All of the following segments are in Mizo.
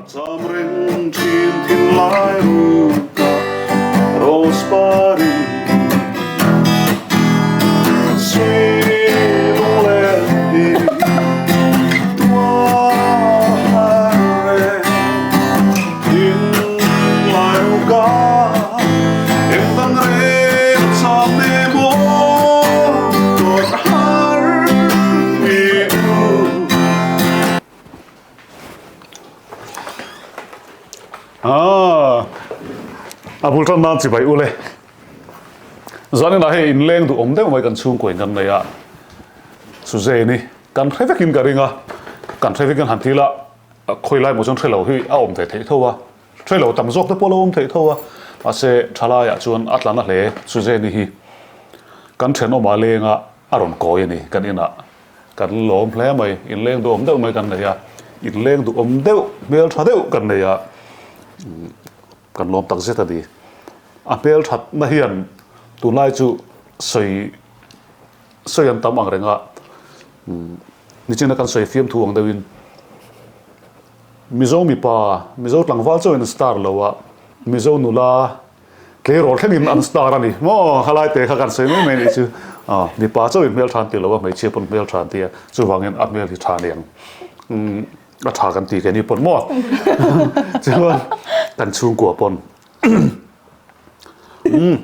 Cham reng thin thinlai ruka rose pari Sui lunglen hi tuar har reng Thinlai ruka engdang reng cham nem aw tuar har hi u. A bul tan nan chibai ule. Zanin ah hei inleng duh awm deuh mai kan chhungkaw in kan nei a. Suzanne-i kan hre vekin ka ring a, kan hre vekin han til a, khawi lai maw chuan hre lo hi a awm ve theih tho a, hre lo tam zawk te pawh a lo awm theih tho a, mahse thalaiah chuan a tla na hle Suzanne-i hi kan thenawmah lenga a rawn kawi a ni kan inah. Kan lawm hle mai, inleng duhawm deuh mai kan nei a, inleng duhawm deuh, hmel tha deuh kan nei a, kan lawm tak zet a ni. A hmel thatna hian tunlai chu sawi sawi an tam ang reng a, nichina kan sawi fiamthu ang deuhin Mizo mipa, Mizo tlangval chauhin an star lo a, Mizo nula Tleirawl thlengin an star a ni maw? Khalai te kha kan sawi mai mai nih chu. Aw, mipa chauhin hmel tha an ti lo a, hmeichhia pawn hmel tha an ti a, chuvangin a hmel hi tha aniang. Umm, a tha kan ti keini pawn maw? Chuan kan chhungkua pawn. Umm,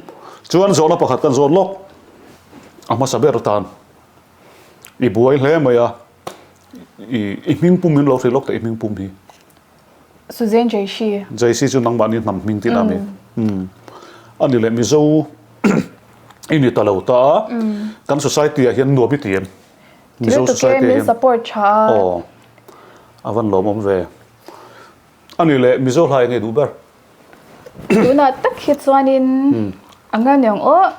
chuan zawhna pakhat kan zawt lawk. A hmasa ber tan i buai hle mai a, i i hming pum in lo hrilh lawk teh i hming pum hi. Suzanne Jaishi. Jaishi chu nangmahni hnam hming tih a ni. A ni leh Mizo i ni ta lo ta a, kan society ah hian nuam i ti em? Mizo society ah hian. Min support tha a. Aw, a van lawmawm ve. A ni leh Mizo hla eng nge duh ber? Tunah tak hi chuanin a ngai niang aw.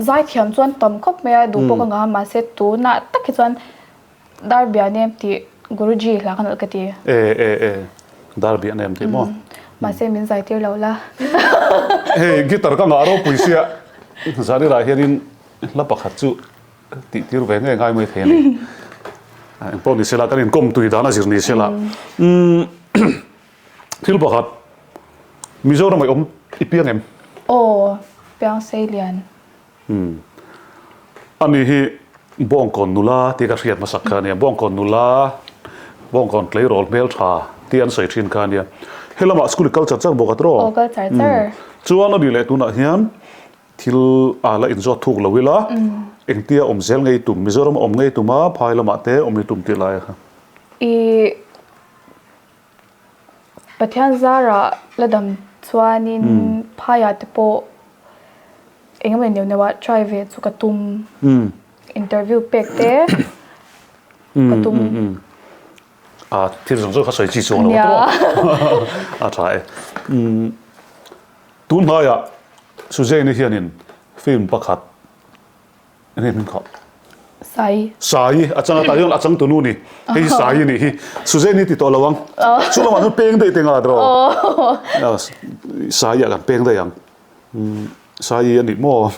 Zaithiam chuan tam khawp mai a, duh pawh ka ngah a, mahse tunah tak hi chuan Dar bia nem tih Guruji hla kha nalh ka ti. E e e dar bia nem tih maw? Mahse min zai tir lo la. Hei guitar ka ngah ropui sia Zanira hianin hla pakhat chu tih tir ve ngei ngai mai thei a ni. Engpawh ni sela kan inkawm tui dan a zir ni sela. Thil pakhat Mizoram ah i awm i piang em? Aw piang Seilian. Umm. Ani hi Bawngkawn nula tih ka hriat hmasak kha a nia. Bawngkawn nula, Bawngkawn tleirawl hmeltha tih an sawi thin kha a nia. He lamah school i kal char char bawk a tiraw? Aw kal char char. Chuan ani leh tunah hian thil a la inzawt thuk lo ila, engtia awm zel ngei tum, Mizoram a awm ngei tum a, phai lamah te awm i tum tih lai kha. I Pathian zarah la dam chuanin phaiah te pawh eng emaw neuh neuh ah try ve chu ka tum. Interview pek te ka tum. A thil zawng zawng kha sawi chi chuang lo a tawh a tha e. Tun hnaiah Suzanne-i hianin film pakhat Enge hming kha? Sai. Sai, a chang atah hian a chang tunu ni. Hei hi Sai anih hi. Suzanne hi ti tawh lo ang. Chu lamah chuan peng daih te nga tiraw? Sai ah kan peng daih ang. Sai anih maw?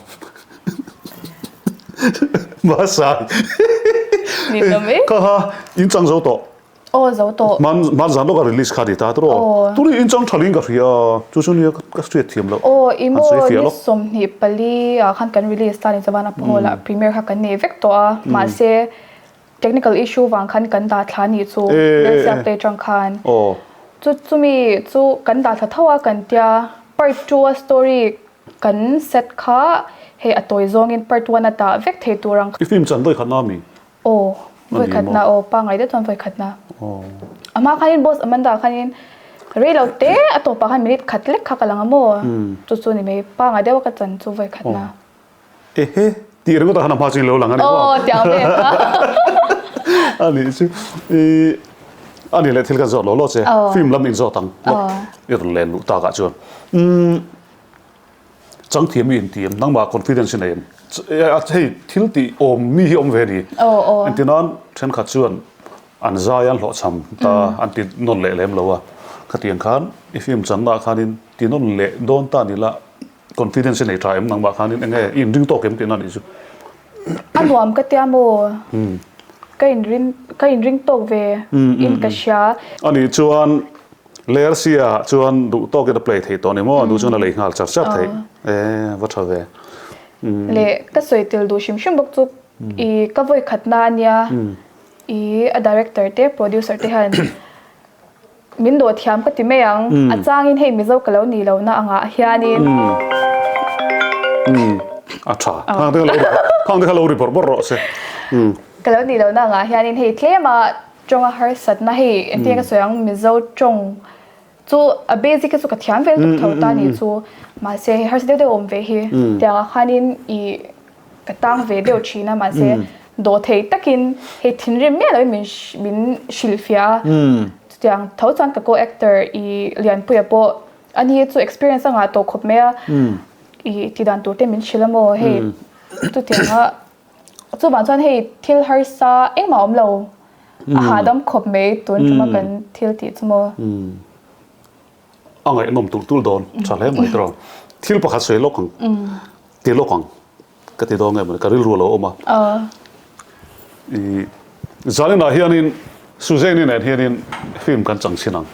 Ma Sai. Kha kha in chang zo tawh. Aw zo tawh. Hman hman zan lawk a release kha ni ta tawh. Aw. Tuni in chang thalin ka hria chu chu nia ka hriat thiam loh. Aw i maw ni 24 ah khan kan release ta ni chuan a hall ah premiere kha kan nei vek tawh a mahse technical issue vang khan kan dah thla nih chu Lersia play tang khan. Aw. Chu chumi chu kan dah thla tho a kan tia part 2 a story kan set kha hei a tawi zawngin part 1 a dah vek thei tur ang. I film chan dawi khat na mi? Aw, vawi khatna aw, pangngai deuh chuan vawi khatna. A hma khanin boss Amanda khanin rei lo te a tawpah khan minute khat lek kha ka lang a maw? Chu chu ni mai, pangngai deuha ka chan chu vawi khatna. Ehe, tih ringawtah khan a hma chu in lo lang a ni maw? Aw, tiang vel kha. A nih chu, i a nih leh thil kan zawt lo law che, film lam in zawt ang lawk i rawn len luh takah chuan. Umm. Changthiam i intiam, nangmah confidence i nei em? Hei thil tih awm mi hi awm ve a ni. Engti nan thenkhat chuan an zai an hlawhchham ta an ti nawn leh lem lo a. Khatiang khan i film channa ah khanin ti nawn leh dawn ta ni la confidence i nei tha em nangmah khanin enge i inring tawk em tihna a nih chu. A nuam ka tia maw? Ka inrin ka inring tawk ve in ka hria. Anih chuan Lersia chuan duh tawkin a play thei tawh a ni maw? Duh chuan a lei nghal char char theih. E va tha ve. Leh ka sawi tel duh hrim hrim bawk chu i ka vawi khatna a nia i a director te producer te hian Min dawh thiam ka ti mai ang. A changin hei Mizo ka lo nih lohna angah hianin. A tha. Khang te kha lo khang te kha lo ri bawrh bawrh rawh se. Ka lo nih lohna angah hianin hei tlema tawnga harsatna hei engtin ka sawi ang Mizo tawng chu a basic hi chu ka thiam vel tuk tho ta nih chu. Mahse hei harsa deuh deuh a awm ve hi. Tiangah khanin i Ka tang ve deuh thin a mahse dawhthei takin hei thinrim miah loin min min hrilhfiah a. Chutiang tho chuan ka co-actor i Lianpuia pawh ani chu experience a ngah tawh khawp mai a. I tih dan tur te min hrilh a maw hei chutianga chuvang chuan hei thil harsa engmah a awm lo a hahdam khawp mai tun tuma kan thil tih chu maw. A ngaihnawm tulh tulh dawn tha hle mai tawh. Thil pakhat sawi lawk ang ti lawk ang ka ti dawn nge mawni ka rilru a lo awm a. I zaninah hianin Suzanne-i nen hianin film kan chang chhin ang.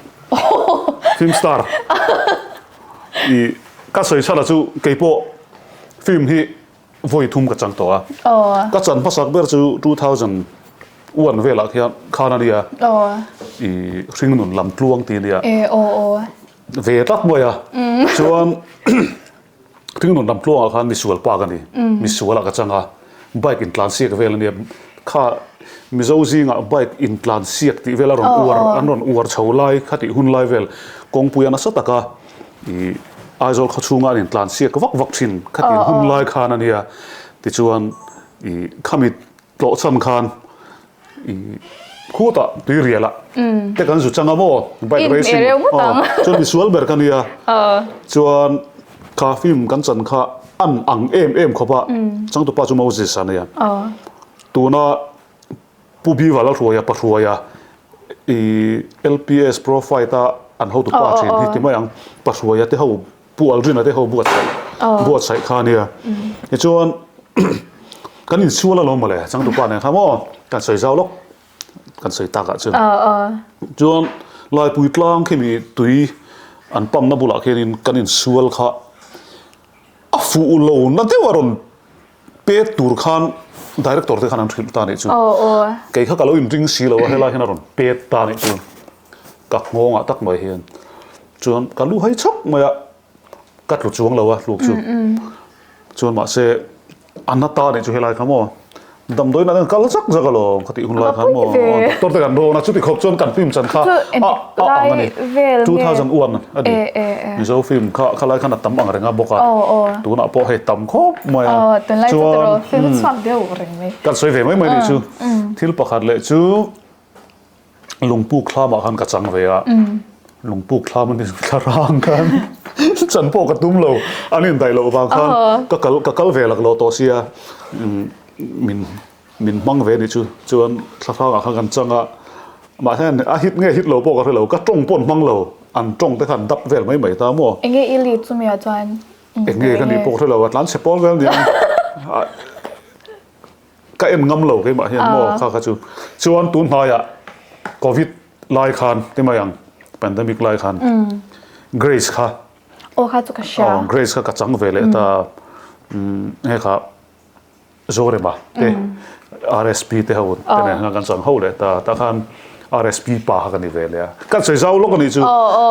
Film star. I ka sawi chhan a chu keipawh film hi Vawi thum ka chang tawh a. Ka chan hmasak ber chu 2001 velah khian khan a nia. I hringnun lam tluang tih a nia. Ve tlat mai a. Chuan hringnun lam tluangah khan misual pa ka ni. Misual ah ka chang a. Bike intlan siak vel a nia. Kha Mizo zingah bike intlan siak tih vel a rawn uar an rawn uar chho lai kha tih hun lai vel kawngpui a nasa tak a. I Aizawl khaw chhunga an intlan siak vak vak thin khatin hun lai khan a nia. Tichuan i khami tlawh chhan khan i khutah tui rial ah te kan zu chang a maw bike racing aw chuan misual ber ka nia. Chuan kha film kan chan kha an ang em em khawp a changtupa chu Moses a nia. Tuna Pu Biva Lalhruaia Pahruaia i LPS Pro Fight a an hotu pa thin hi ti mai ang. Pahruaia te ho Pu Aldrina te ho buatsaih buatsaih kha ania. Tichuan kan insual alawm mawle changtupa nen kha maw kan sawi zau lawk kan sawi takah chuan. Chuan Laipui tlang khimi tui an pump na bulah khianin kan insual kha a fuh lo na deuh a rawn Pek tur khan director te khan an hrilh ta nih chu. Kei kha ka lo inring si lo a, helai hian a rawn pek ta nih chu. Ka nghawngah tak mai hian chuan ka lu hai chhawk mai a, ka tlu chuang lo a tluk chu. Chuan mahse a na ta nih chu helai kha maw. Damdawi inah kal zak zak alawm kha tih hun lai khan maw doctor te kan rawn a chuti khawp chuan kan film chan kha a a ang a ni 2001 a ni Mizo film kha khalai khan a tam ang reng a bawk a tunah pawh hei tam khawp mai a chuan kan sawi ve mai mai nih chu thil pakhat leh chu Lungpuk thlamah khan ka chang ve a, lungpuk thlam a ni thlarang khan chan pawh ka tum lo, an indaih loh vang khan ka kal ka kal ve lak lo tawh sia min min hmang ve nih chu chuan thlahrangah khan kan chang a, mahse a hit nge hit lo pawh ka hre lo, ka tawng pawh an hmang lo, an tawng te khan dap vel mai mai ta maw. Enge i lead chumi ah chuan? Enge ka nih pawh ka hre lo, a tlan chhe pawl vel nia. Ka en ngam lo keimah hian maw kha kha chu. Chuan tun hnaiah Covid lai khan ti mai ang pandemic lai khan Grace kha Aw kha chu ka hria. Aw Grace kha ka chang ve leh ta he kha Zorema te RSP te ho te nen khan kan chang ho leh ta tah khan RSP pa kha ka ni ve leh a. Kan sawi zau lawk a nih chu.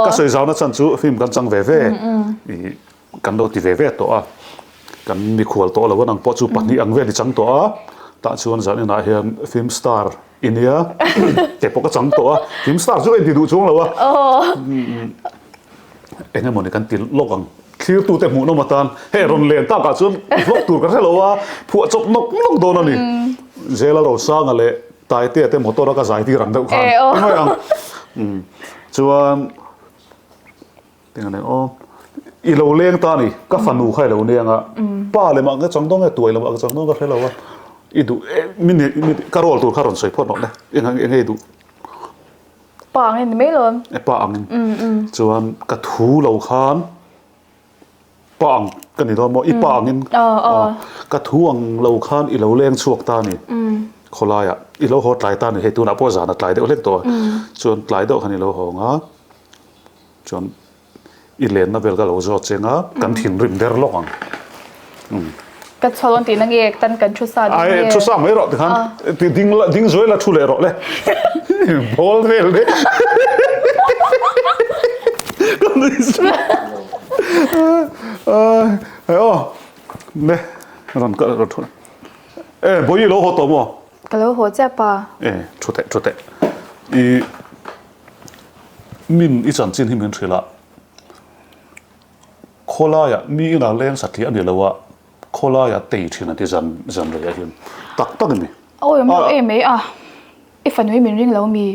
Ka sawi zau na chan chu film kan chang ve ve i Kan lo ti ve ve tawh a, kan mikhual tawh lo a nang pawh chu pahnih ang vel i chang tawh a, tah chuan zan inah hian film star i nia, kei pawh ka chang tawh a, film star chu ka inti duh chuang lo a, eng emawni kan ti lawk ang, thlirtute hmuhnawm atan hei rawn len takah chuan vlog tur ka hre lo a, phuah chawp nawk nawk dawn a ni, Zela Rosanga leh Taitea te motor a ka zai tir ang deuh khan, ti mai ang, chuan. Tinga aw i lo leng ta ni ka fanu kha i lo neng a pa lemah ka chang dawn nge tuai lamah ka chang dawn ka hre lo a i duh mi ni ka roll tur kha rawn sawi phawt rawh le eng eng nge i duh pa ang in ni mai lo e pa ang in chuan ka thu lo khan pa ang ka ni dawn maw i pa ang in ka thu ang lo khan i lo leng chhuak ta ni. Khawlaiah i lo haw tlai ta a ni hei tunah pawh zan a tlai deuh hlek tawh a chuan tlai deuh khan i lo hawng a chuan i lenna vel ka lo zawt cheng a kan thinrim der lawk ang. Ka chhuak dawn tihna nge tan kan thu sa dawn nge? Thu sa mai rawh tikhan ding la ding zuai la thu leh rawh le bawl vel te ka nui hei aw ne rawn kal rawn thu e bawi i lo haw tawh maw? Ka lo haw chiah pa. E thu teh thu teh i min i chanchin hi min hrilh a. Khawlaiah mi ina leng satliah a ni lo a, khawlaiah tei thin a ti zan zan rei ah hian tak tak a ni. Awi awm lo em mai a, i fanu hi min ring lo mi?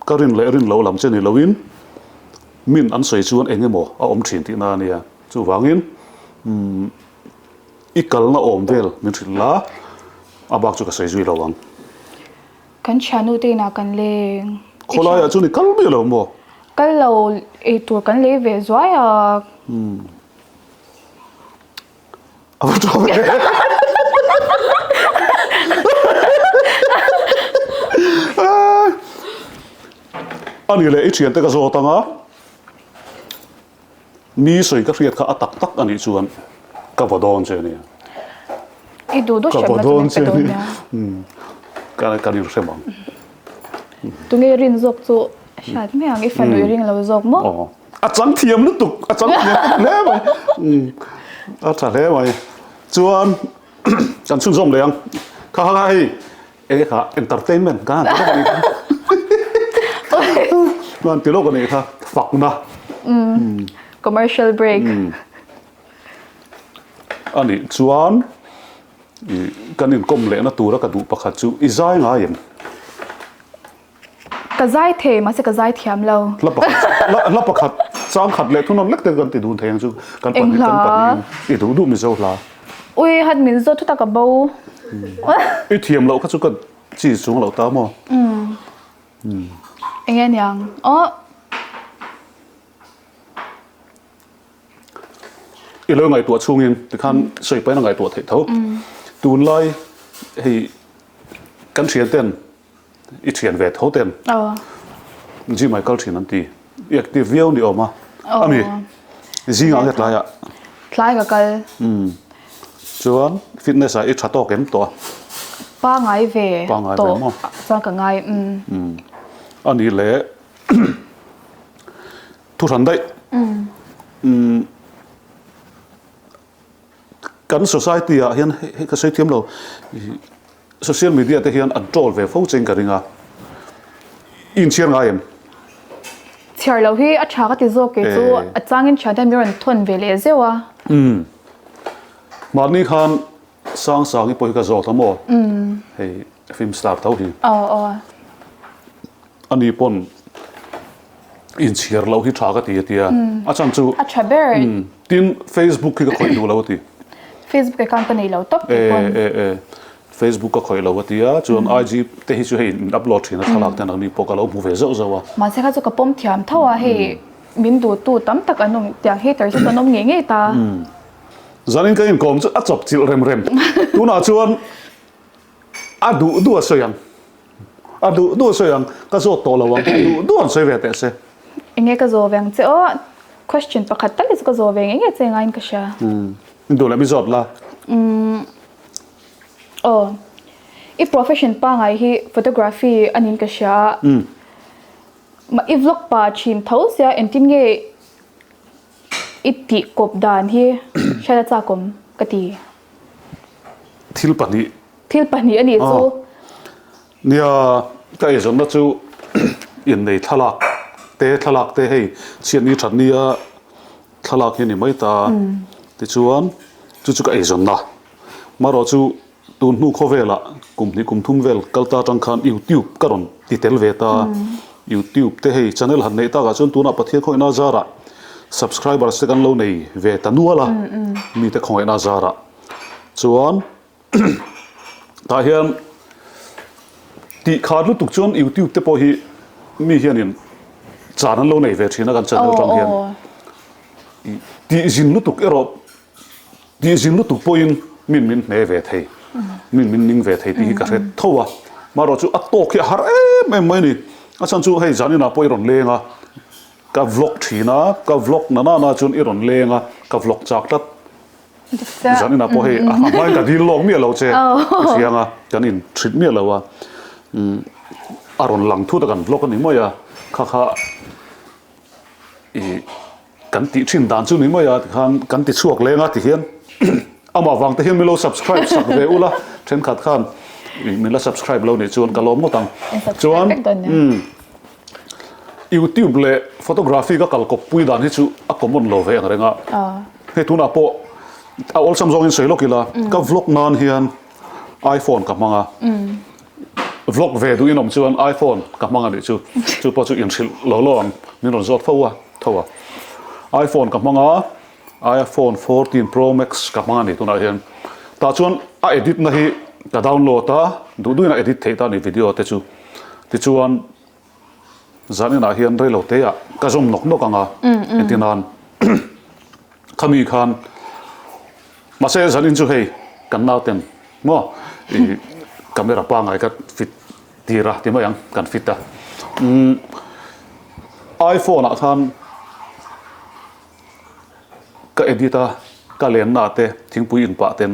Ka rin leh rin lo lam che ni loin min an sawi chuan eng emaw a awm thin tihna a nia. Chuvangin umm i kalna awm vel min hrilh la, a bak chu ka sawi zui lo ang. Kan thiannu te inah kan leng. Khawlaiah chuan i kal miah lo maw? Kal lo, eitur kan lei ve zuai a. A va tha ve. A ni leh i thiante ka zawt ang a. Mi sawi ka hriat kha a tak tak a nih chuan ka va dawn che ania. I duh duh hremna chu min pe dawn nia. Ka kan inhrem ang. Tunge rin zawk chu hriat mai ang, i fanu i ring lo zawk maw? Aw, a chang thiam lutuk, a chang thiam hle mai. A tha hle mai. Chuan kan chhunzawm leh ang. Kha kha kha hei Enge kha entertainment ka han ti lawk a nih kha. Ka han ti lawk a nih kha fakna. Commercial break. A nih chuan kan inkawm lehna tura ka duh pakhat chu i zai ngai em? Ka zai thei mahse ka zai thiam lo. Hla pakhat hla pakhat chang khat leh thunawn lek te kan ti dun thei ang chu kan pahnih kan pahnih i duh duh Mizo hla. Ui han min zawt thu tak a bo. I thiam loh kha chu ka chi chung loh ta maw. Enge niang aw. I lo ngaihtuah chhungin tikhan sawi pahin a ngaihtuah theih tho. Tunlai hei kan thian ten I thian ve tho ten gym ai kal thin an ti. I active viau ni awm a. Ami zingah nge tlaiah? Tlai ka kal. Chuan fitness ah i tha tawk em tawh a? Pangai ve tawh chuan ka ngai. Ani leh thu hran daih. Kan society ah hian hei ka sawi thiam lo social media te hian an troll ve fo cheng ka ring a, i inchhiar ngai em? Chhiar loh hi a tha ka ti zawk kei chu a changin thian te hian min rawn thawn ve leh zeuh a. Umm mahni khan Sang Sangi pawh hi ka zawt a maw? Hei film star tho hi. Aw aw. Ani pawn inchhiar loh hi tha ka ti a tia. A chhan chu. A tha ber. Tin Facebook hi ka khawih duh lo a ti. Facebook account ka nei lo tawp tih pawn. E e e Facebook ka khawih lo a tia chuan IG te hi chu hei in upload thin a thlalak te nangni pawh ka lo hmu ve zauh zauh a. Mahse kha chu ka pawm thiam tho a hei min duhtu tam tak an awm tiang haters chu an awm ngei ngei ta. Zanin ka inkawm chu a chawp chilh rem rem. Tunah chuan A duh duh a sawi ang. A duh duh a sawi ang. Ka zawt tawh lo ang. A duh duh an sawi ve teh se. Enge ka zawh ve ang che aw. Question pakhat tal hi chu ka zawh ve ngei ngei che ngaiin ka hria. Umm. I duh leh mi zawt la. Umm. Aw. I profession pangai hi photography a niin ka hria a. Umm. I vlog pa thin tho sia engtin nge i tih kawp dan hi hriat a chakawm ka ti. Thil pahnih. Thil pahnih a nih chu. Nia, ka eizawnna chu innei thlalak te thlalak te hei chhiatni thatnia thlalak hi a ni mai ta. Tichuan chu chu ka eizawnna. Marawh chu tun hnu khawvelah kum hnih kum thum vel kal ta atang khan YouTube ka rawn ti tel ve ta. YouTube te hei channel han neih takah chuan tunah Pathian khawngaihna zarah subscribers te kan lo nei ve ta nual a, mite khawngaihna zarah chuan tah hian tih khat lutuk chuan YouTube te pawh hi mi hianin chan an lo nei ve thin a kan channel atang hian tih zin lutuk erawh tih zin lutuk pawhin min min hne ve thei. Min min ning ve thei tih hi ka hre tho a, marawh chu a tawk hi a har em em mai a ni. A chhan chu hei zaninah pawh i rawn leng a, ka vlog thin a, ka vlog na nana chuan i rawn leng a, ka vlog chak tlat. Zaninah pawh hei a hmain ka dil lawk miah lo che i hriang a, kan in thrit miah lo a, a rawn lang thut a kan vlog a ni mai a, kha kha I kan tih thin dan chu ni mai a tikhan kan ti chhuak leng a ti hian amah vang te hian min lo subscribe sak ve ula thenkhat khan min la subscribe lo nih chuan ka lawm ngawt ang chuan umm youtube leh photography ka kal kawp pui dan hi chu a common lo ve ang reng a hei tunah pawh a awlsam zawngin sawi lawk ila ka vlog nan hian iphone ka hmang a. Vlog ve duh in awm chuan iPhone ka hmang a nih chu, chu pawh chu inhrilh lo lo ang min rawn zawt fo a tho a. iPhone ka hmang a, iPhone 14 Pro Max ka hmang a ni tunah hian. Tah chuan a edit na hi ka download a, duh duhin a edit theih ta a ni video te chu. Tichuan zan inah hian reilo te ah ka zawm nawk nawk ang a, entir nan khami khan Mahse zanin chu hei kan nauten maw i camera pangai ka fit tir a ti mai ang kan fit a umm iphone ah khan ka edit a ka lenna te thingpui in pah ten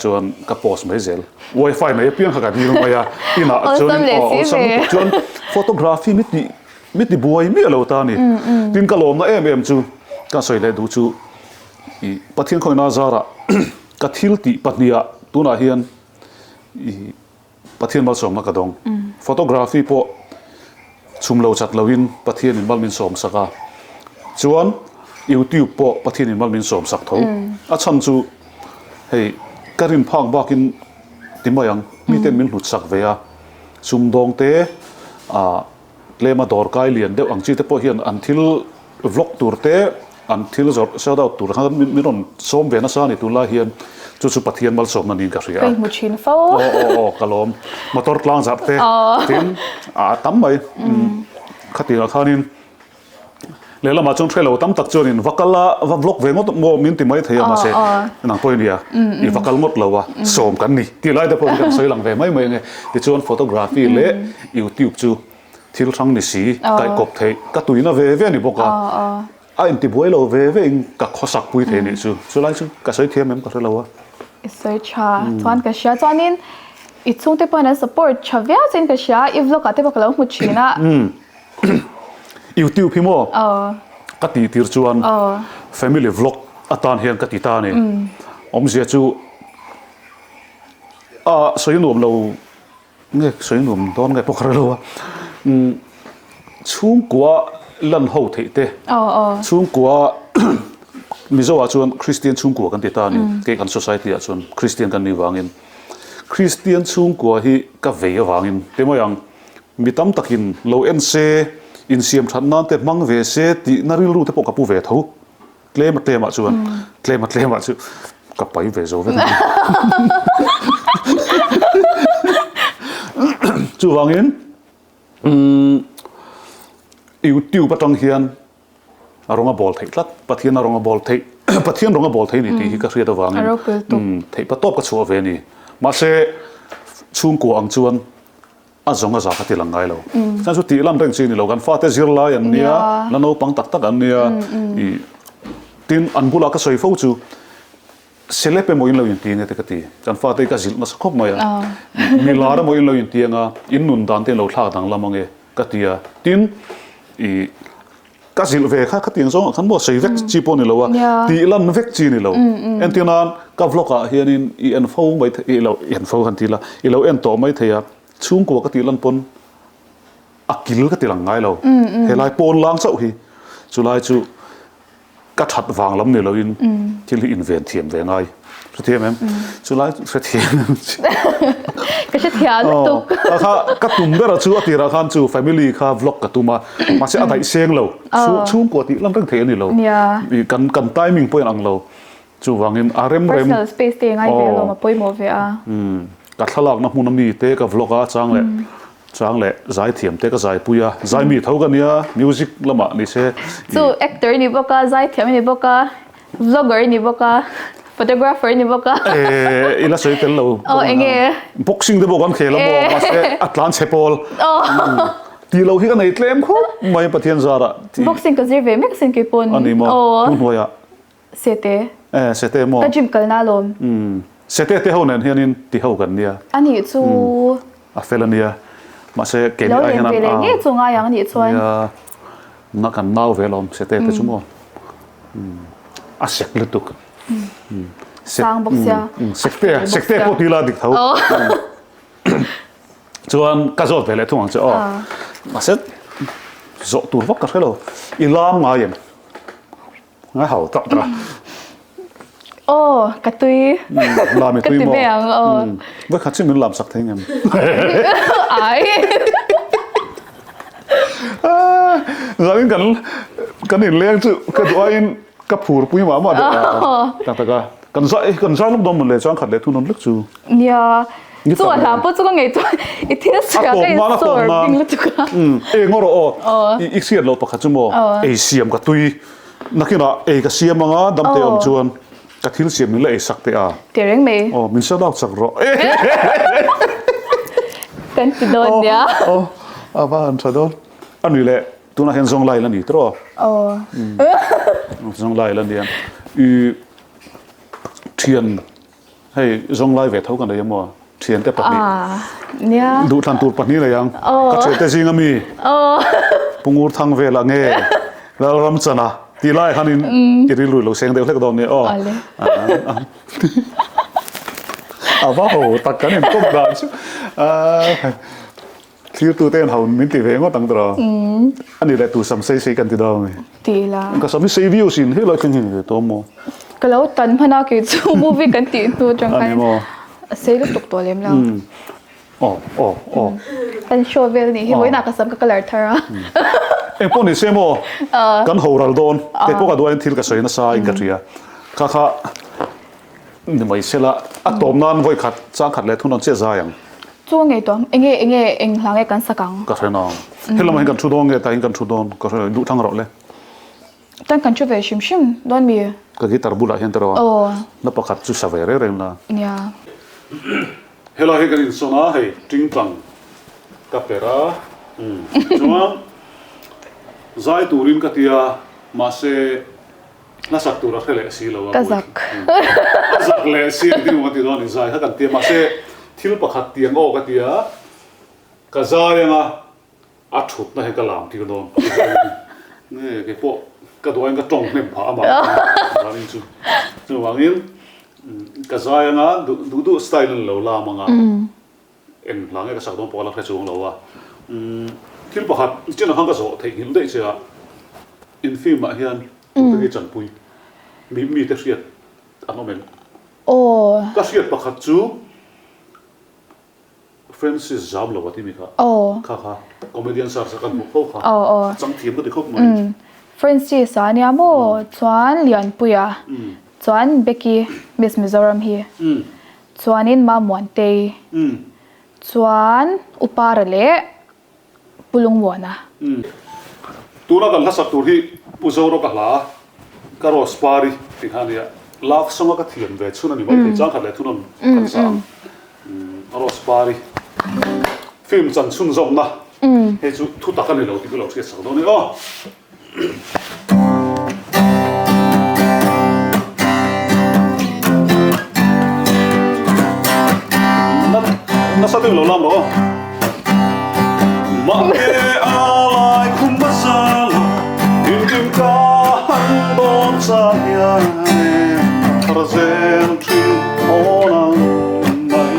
chuan ka post mai zel wifi nei apiang kha ka dil mai a inah chuan aw awlsam lutuk chuan photography mi tih mi ti buai miah lo ta a ni tin ka lawmna em em chu ka sawi leh duh chu. I Pathian khawina zarah ka thil tih pahniha tunah hian i Pathian malsawmna ka dawng. Photography pawh chhum lo chat loin Pathianin mal min sawm sak a, chuan YouTube pawh Pathianin mal min sawm sak tho. A chhan chu hei ka rin phak bakin ti mai ang, miten min hlut sak ve a, sumdawng te ah tlema dawrkai lian deuh ang chi te pawh hian an thil vlog tur te an thil zawrh shout out tur khan min rawn sawm ve nasa a ni tunlai hian chu chu Pathian malsawmna niin ka hria a. Ka inhmu thin fo. Aw aw aw ka lawm motor tlang zarh te tin a tam mai khatiang ah khanin lehlamah chuan hrelo tam tak chuanin va kal a va vlog ve ngawt maw min ti mai thei a mahse nang pawhin nia i va kal ngawt lo a sawm kan ni tih lai te pawh kan sawi lang ve mai mai ang e tichuan photography leh youtube chu Thil hrang ni si, kaihkawp theih ka tuina ve ve a ni bawk a, a intibuai lo ve ve in ka khawsak pui thei nih chu, chulai chu ka sawi thiam em ka hre lo a. I sawi tha chuan ka hria, chuanin i chhungte pawhin an support tha viau chuin ka hria, i vlog ah te pawh ka lo hmu thin a. Youtube hi maw ka tih tir chuan family vlog atan hian ka ti ta a ni, awmzia chu a sawi nuam lo. Nge sawi nuam dawn nge pawh ka hre lo a, umm chhungkua lan ho theih te, chhungkua Mizo ah chuan Kristian chhungkua kan ti ta a ni, kei kan society ah chuan Kristian kan nih vangin Kristian chhungkua hi ka vei avangin ti mai ang, mi tam takin lo en se, insiam that nan te hmang ve se tihna rilru te pawh ka pu ve tho. Tlem a tlemah chuan tlem a tlemah chu ka pai ve zo vek a ni. Chuvangin YouTube atang hian a rawng a bawl theih tlat, Pathian a rawng a bawl theih, Pathian rawng a bawl theih a ni tih hi ka hriat avangin theih pa tawp ka chhuah ve a ni. Mahse chhungkua ang chuan A zawng a za ka ti lang ngai lo. Chuan chu tih lam reng chi ni lo. Kan fate zirlai an nia, la naupang tak tak an nia. I tin an bulah ka sawi fo chu celeb emaw in lo inti nge te ka ti. Kan fate hi ka zilh nasa khawp mai a. Mi lar emaw in lo inti anga in nun dan te in lo thlak danglam ange ka ti a. Tin i Ka zilh ve kha khatiang zawngah khan maw sawi vek chi pawh ni lo a, tih lan vek chi ni lo. Entir nan ka vlog ah hianin i en fo mai thei, i lo en fo han ti la, i lo en tawh mai thei a, chhungkua ka tih lan pawn a kil ka ti lang ngai lo. Helai pawn lang chauh hi chulai chu ka that vang lam ni loin thil hi inven thiam ve ngai. Hrethiam em? Chulai hrethiam em? Ka hrethiam lutuk. Aw, kha ka tum ber a chu a tirah khan chu family kha vlog ka tum a, mahse a daih seng lo. Chhungkua tih lam reng thei a ni lo. Kan kan timing pawh in ang lo. Chuvangin a rem rem. Personal space te ngai ve alawm a pawimawh ve a. Ka thlalakna hmun a mi te ka vlog a chang leh chang leh zaithiam te ka zaipui a, zaimi tho ka nia music lamah ni se. Chu actor i ni bawk a, zaithiam i ni bawk a, vlogger i ni bawk a. Photographer ni bawk a. Eh, ila sawi tel lo. Oh, enge? Boxing te pawh kan khel a maw, mahse a tlan chhe pawl. Tih loh hi ka nei tlem khawp mai Pathian zarah. Boxing ka zir ve mek sin kei pawn. A ni maw? Tu hnuaiah? Sete. Eh, Sete maw? Ka gym kalna alawm. Umm, Sete te ho nen hianin ti ho kan nia. A nih chu. A fel a nia. Mahse keini Lo ai len hian ve leh ngei chu ngai ang a nih chuan. Nia, na kan nau ve alawm Sete te chu maw. Umm, a sek lutuk. Umm, sang bawk sia. Umm, Sekte, Sekte pawh ti la dik tho. Chuan ka zawt ve leh thung ang che aw. Mahse zawh tur vak ka hre lo. I lam ngai em? Ngai hau tak tak a. Aw, ka tui. Lam i tui maw? Ka ti ve ang aw. Vawikhat chu min lam sak thei ngem? Ai. Zanin kan kan inleng chu ka duh aiin ka phur pui mah mah deuh a. Tak tak a. Kan zai kan zai lawk dawn mawn le chuan khat leh thun awm lek chu. Nia. Chu a hla pawh chu ka ngei chuan i thil sawi a ka in sawr ding lutuk a. Eng rawh aw. I hriat loh pakhat chu maw ei siam ka tui nakinah ei ka siam anga damte awm chuan ka thil siam min la ei sak teh a. Teh reng mai. Aw min shout out sak rawh. Kan ti dawn nia. Aw a va han tha dawn. A nui leh tunah hian zawnglai la ni tawh. Aw. Zawnglai la nia. I Thian, hei zawnglai ve tho ka nei emaw, thiante pahnih. Nia. Duhthlan tur pahnih nei ang. Ka thiante zing ami. Pungur thang velah nge Lalram chana tih lai khanin i rilru lo seng deuh hlek dawn nia aw. A va ho tak kan inkawp dan chu. Thirtu te ho min ti ve ngawt ang tawh. A ni leh tu sam sei sei kan ti dawn a ni. Ti ila. Ka sam hi sei viau sin helai thleng hi ni ve tawh maw. Ka lo tan hman a kei chu movie kan tih hnu atang khan. A ni maw. A sei lutuk tawh lem lo. Aw aw aw. Kan show vel nih hi vawiinah ka sam ka colour thar a. Eng pawh ni se maw. Kan ho ral dawn. Kei pawh ka duain thil ka sawi nasa in ka hria. Kha kha. Ni mai sela, a tawp nan vawi khat, chang khat leh thun rawn chiah zai ang. Chu a ngei tawh ang, enge enge eng hla nge kan sak ang? Ka hre nang. He lamah hian kan thu dawn nge tah hian kan thu dawn, ka hre lo, duh thlang rawh le. Tan kan thu ve hrim hrim dawn mi? Ka guitar bulah hian tawh aw. Na pakhat chu sa ve reng reng la. Nia. Helai hi kan insawn a, hei tingtang ka per a, chuan zai turin ka tia, mahse Hla sak tur a hre leh si lo a. Ka zak. A zak leh si ang ding a ti dawn a ni zai kha kan ti a mahse thil pakhat tiang aw ka ti a ka zai anga a thutna hi ka lam tir dawn nge kei pawh ka duh aiin ka tawng hnem phah amah zanin chu chuvangin ka zai anga duh duh style in lo lam anga. Eng hla nge ka sak dawn pawh ka la hre chuang lo a. Umm thil pakhat chin ang khan ka zawh theihnghilh daih che a, in film ah hian tute nge chanpui mi mite hriat an awm em? Aw. Ka hriat pakhat chu Francis Zamlo a timi kha. Aw. Kha kha comedian search a kan hmuh fo kha. Aw aw. A chang thiam ka ti khawp mai. Francis a nia maw chuan Lianpuia chuan Becky Miss Mizoram hi. Chuanin Mamuantei chuan Upara leh Pu Lungmuana. Tuna kan hlasak tur hi Pu Zoro ka hla ka Rose Pari tih kha a nia. Love song a ka thiam ve chhun a ni maithei chang khat leh thunawn kan sa ang. Rose Pari film chan chhunzawmna hei chu thu tak a ni lo tih ka lo hriat sak dawn e aw. Nasa deuh lo lam rawh aw. Mahni a lai khum hmasa lo, engkim ka han dawn chang hian e, a thar zel thin awn ang mai.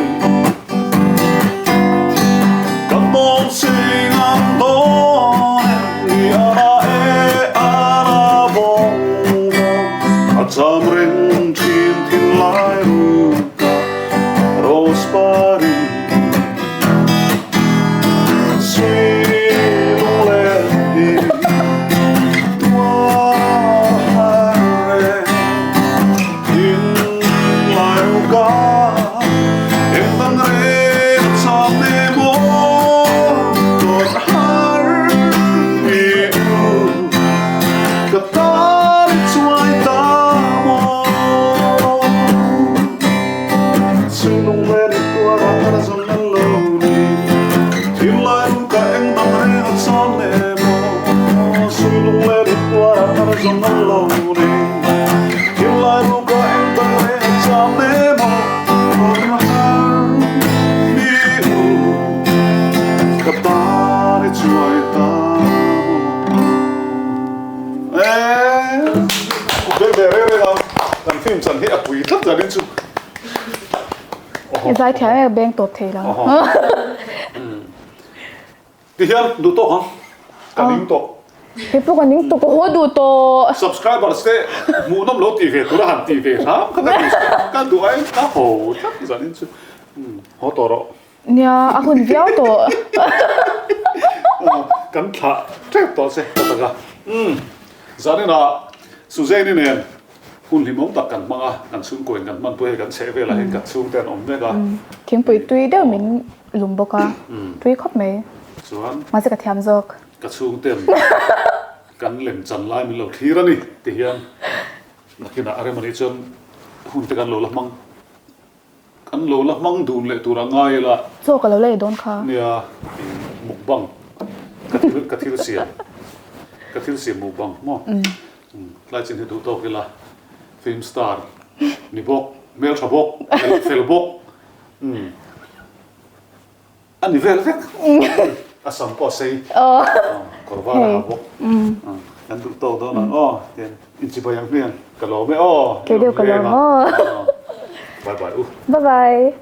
Ka dawn sing ang dawn e, ni a na e a na vawng vawng, a cham reng thin thin lai ruka rose pari. Sui lung len hi tuar har e, in. zawng a lo ni Thinlai ruka eng tak reng a cham nem aw Kawr har mi u ka tan i chuai ta maw Eee Ve ve reng reng ang kan film chan hi a pui tlat zanin chu. I zai thiam em beng tawp thei lo. Ti hian duh tawk ang ka ning tawh. He pawh ka ning tawh ka haw duh tawh. Subscribers te hmuhnawm lo tih ve tura han tih ve hram kha ka duh ka duh aiin ka haw tlat zanin chu haw tawh rawh. Nia a hun viau tawh. Kan thlah tep tawh che ka taka. Zaninah Suzanne-i nen Hun hlimawm tak kan hmang a, kan chhungkawiin kan hmanpui hei kan chheh velah hian kan chhungte an awm vek a. Thingpui tui deuh min lum bawk a, tui khawp mai. Chuan. Mahse ka thiam zawk. Ka chhungten kan lem chan lai min lo thlir a ni ti hian nakinah a rem anih chuan hun te kan lo la hmang. Kan lo la hmang dun leh tur a ngai ila. Chaw ka lo la ei dawn kha. Nia, mukbang ka thil ka thil siam ka thil siam mukbang maw? Tlai chin hi duh tawk ila film star ni bawk, hmeltha bawk, fel bawk. A ni vel vek. A sam pawh a sei. Kawr var a ha bawk. Kan duh tawk dawn ang aw. Tian inchibai ang hmiang. Ka lawm e aw. Kei deuh ka lawm aw. Bye bye u. Bye bye.